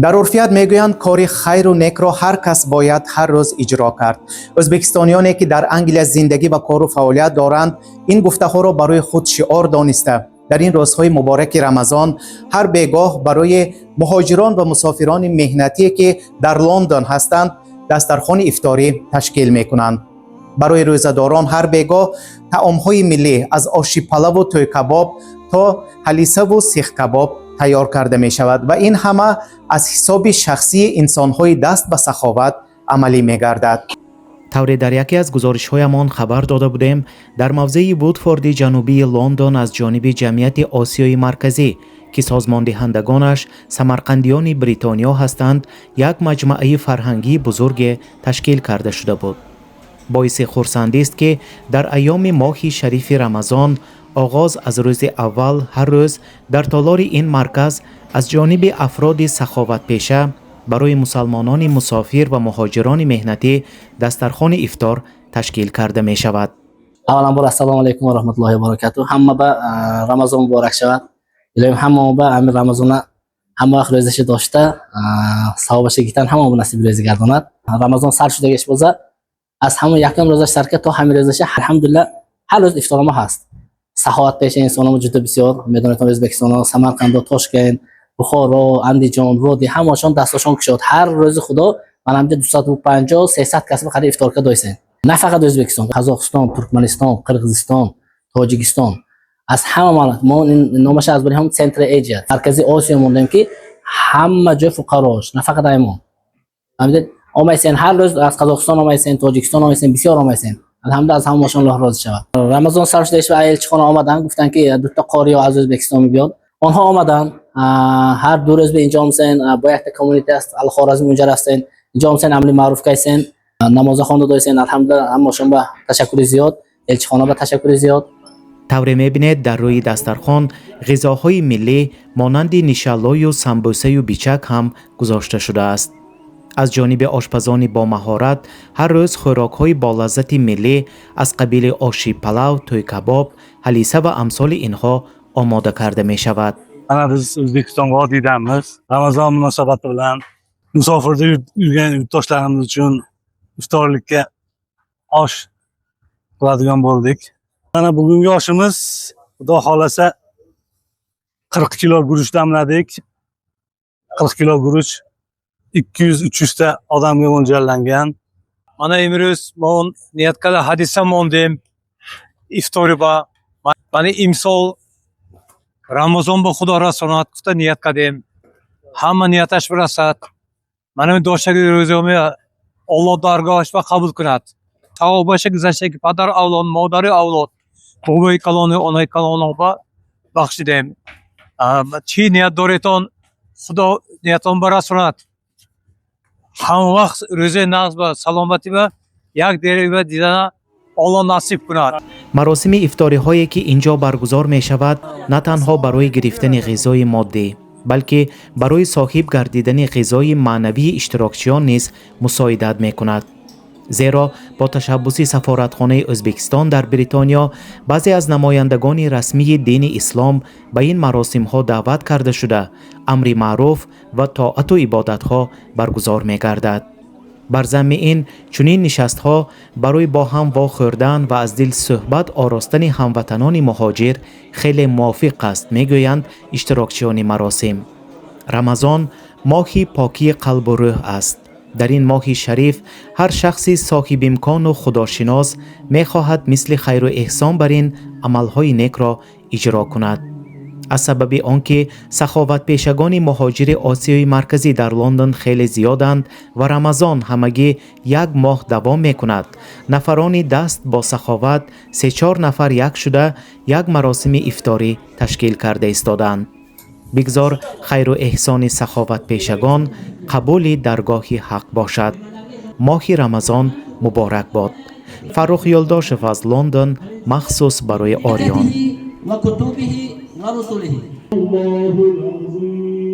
Дар урфият мегӯянд, кори хайру некро ҳар кас бояд ҳар рӯз иҷро кард. Ӯзбекистониёне, ки дар Англия зиндагӣ ва кору фаъолият доранд, ин гуфтаҳоро барои худ шиор дониста, дар ин рӯзҳои мубораки Рамазон ҳар бегоҳ барои муҳоҷирон ва мусофирони меҳнатие, ки дар Лондон ҳастанд, дастархони ифторӣ ташкил мекунанд. Барои рӯзадорон ҳар бегоҳ таомҳои миллӣ, аз оши палаву тӯйкабоб то ҳалисаву сихкабоб тайёр карда мешавад ва ин ҳама аз ҳисоби шахсии инсонҳои даст ба саховат амалӣ мегардад. Тавре дар яке аз гузоришҳоямон хабар дода будем, дар мавзеи Вудфорди ҷанубии Лондон аз ҷониби Ҷамъияти Осиёи Марказӣ, ки созмондиҳандагонаш самарқандиёни Бритониё ҳастанд, як маҷмаъаи фарҳангии бузурге ташкил карда шуда буд. Боиси хурсандист, ки дар айёми моҳи шарифи Рамазон, оғоз аз рӯзи аввал, ҳар рӯз дар толори ин марказ аз ҷониби афроди саховатпеша барои мусалмонони мусофир ва муҳоҷирони меҳнатӣ дастархони ифтор ташкил карда мешавад. Авваланбор, ассалому алайкум ва раҳматуллоҳи ва баракатуҳ. Ҳамма ба Рамазон муборак шавад. Илоҳим ҳамамо ба ҳамин Рамазона ҳама вақт рӯзаша дошта, савобаша гитан ҳамамо насиб рӯзӣ гардонад. Рамазон сар шудагиш боза, аз ҳамон якум рӯзаш сар кард то ҳамин рӯзаша, алҳамдулилла, ҳар рӯз ифторамо ҳаст. Саховат пеша инсонамо ҷудо бисёр медонед, Ӯзбекистоно, Самарқандо, Тошкент, Бухоро, Андиҷон, Води, ҳамашон дастошон кушод. Ҳар рӯзи Худо ман ҳамҷа 250, 300 касба қариб ифторка дойсен. На фақат Ӯзбекистон, Қазоқистон, Туркманистон, Қирғизистон, Тоҷикистон, аз ҳама мо номаша аз бари ҳам Central Asia, Маркази Осиё мондем, ки ҳама ҷой фуқарош, на фақат аймон. Фаҳмидед, омайсен, ҳар рӯз аз Қазоқистон омайсен, Тоҷикистон омайсен, бисёр омайсен. Алҳамдулилла, аз ҳамашон Аллоҳ розӣ шавад. Рамазон сар шуда ва элчихона омаданд, гуфтанд, ки дута қориё аз Ӯзбекистон мебиёд. Онҳо омаданд, ҳар 2 рӯз ба инҷо омсен, бо якта community аст Алхоразм, унҷа рафтен, инҷо омсен, амри маъруф кайсен, намоза хонда дойсен. Алҳамдулилла, ҳамашон ба ташаккури зиёд, элчихона ба ташаккури зиёд. Тавре мебинед, дар рӯи дастархон ғизоҳои миллӣ монанди нишаллою самбусаю бичак ҳам гузошта шудааст. Аз ҷониби ошпазони бомаҳорат ҳар рӯз хӯрокҳои болаззати миллӣ аз қабили оши палав, тӯйкабоб, ҳалиса ва амсоли инҳо омода карда мешавад. Mana biz O'zbekiston vodiydamiz. Ramazon munosabati bilan musofirda yurgan yurtdoshlarimiz uchun iftorlikka osh qiladigan bo'ldik. Mana bugungi oshimiz, Xudo xohlasa, 40 kilo guruch damladik. 40 kilo guruch 200-300 ta odamga mo'ljallangan. Mana имрӯз мо ният карда ҳадиса мондем ифтори ба. Мана имсол Рамазон ба Худо расонад гуфта ният кардем. Ҳама нияташ бирасад. Мана доштаги рӯзоми Оллоҳ даргоҳаш ба қабул кунад. Савобаша гузаштаги падар авлод, модари авлод, бобои калону онаи калоно ба бахшидем. Чӣ ният доретон, Худо ниятон барасонад. Ҳама вақт рӯзаи нағз ба саломатӣ ба як дерева дидана Оллоҳ насиб кунад. Маросими ифториҳое, ки ин ҷо баргузор мешавад, на танҳо барои гирифтани ғизои моддӣ, балки барои соҳиб гардидани ғизои маънавии иштирокчиён низ мусоидат мекунад, зеро бо ташаббуси сафоратхонаи Ӯзбекистон дар Бритониё баъзе аз намояндагони расмии дини ислом ба ин маросимҳо даъват карда шуда, амри маъруф ва тоату ибодатҳо баргузор мегардад. Бар замми ин, чунин нишастҳо барои бо ҳам вохӯрдан ва аз дил суҳбат оростани ҳамватанони муҳоҷир хеле мувофиқ аст, мегӯянд иштирокчиёни маросим. Рамазон моҳи покии қалбу рӯҳ аст. Дар ин моҳи шариф ҳар шахси соҳибимкону худошинос мехоҳад мисли хайру эҳсон бар ин амалҳои некро иҷро кунад. Аз сабаби он ки саховатпешагони муҳоҷири Осиёи Марказӣ дар Лондон хеле зиёданд ва Рамазон ҳамагӣ як моҳ давом мекунад, нафарони даст бо саховат се-чор нафар як шуда, як маросими ифторӣ ташкил карда истодаанд. Бигзор хайру эҳсони саховатпешагон қабули даргоҳи Ҳақ бошад. Моҳи Рамазон муборак бод. Фаррух Ёлдошев аз Лондон, махсус барои Ориён. وكتبه ورسله. الله العظيم.